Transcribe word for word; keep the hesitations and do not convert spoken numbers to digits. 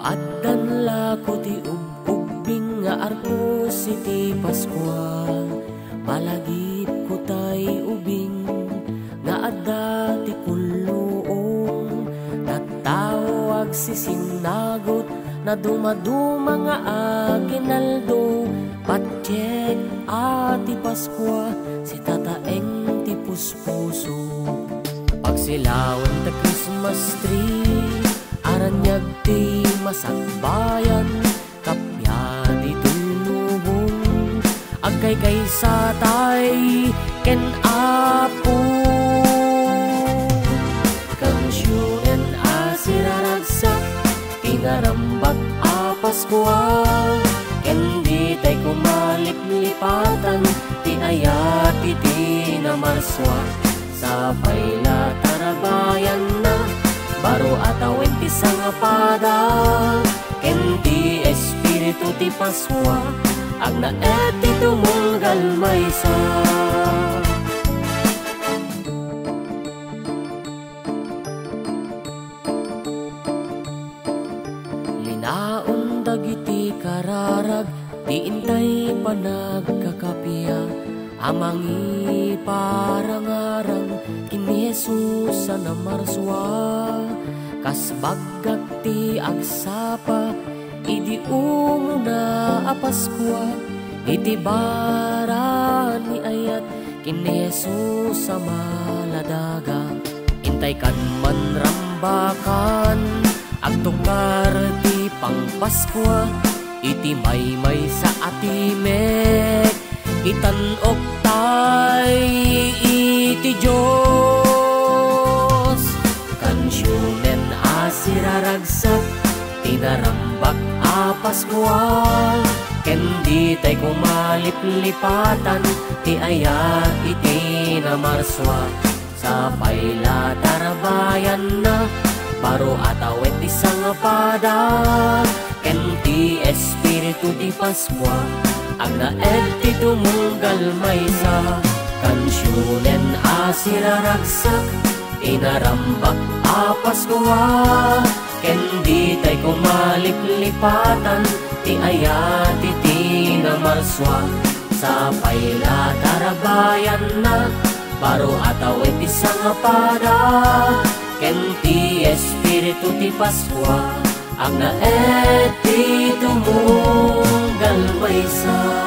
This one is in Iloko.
Addan lako ti ub-ubbing nga arpus iti Paskua. Palagipko tay ubing nga adda ti kulluong. Tattao agsisinagut, nadumaduma nga aginaldo. Patiek a ti Paskua, sitataeng ti puspuso. Pagsilawen ti Christmas tree, aranyag ti masakbayan, kappia ditoy lubong, agkaykaysa tay ken Apo. Kansionen a siraragsak, ti narambak a Paskua, ken ditay koma liplipatan ti ayat iti namarsua. Sapay la tarabayanna, baro a tawen ti sangapada, ken ti Espiritu ti Paskua, agnaed ti tumunggal maysa. Linaon dagiti kararag ti intay panagkakappia a mangiparangarang ken ni Jesus a namarsua. Kas baggak ti agsapa idi umuna a Paskua, iti bara ni ayat ken ni Jesus a maladaga. Intay kan manrambakan, agtukar ti pangpaskua iti maymaysa a timek. Itan-ok tay iti Dios. Kansionen a siraragsak, ti narambak a Paskua, ken ditay koma liplipatan ti ayat iti namarsua. Sapay la tarabayanna, baro a tawen ti sangapada, ken ti Espiritu ti Paskua, agnaed ti tumunggal maysa. Kansionen a siraragsak, ti narambak a Paskua, ken ditay koma liplipatan ti ayat iti namarsua. Sapay la tarabayanna, baro a tawen ti sangapada, ken ti Espiritu ti Paskua, agnaed ti tumunggal maysa.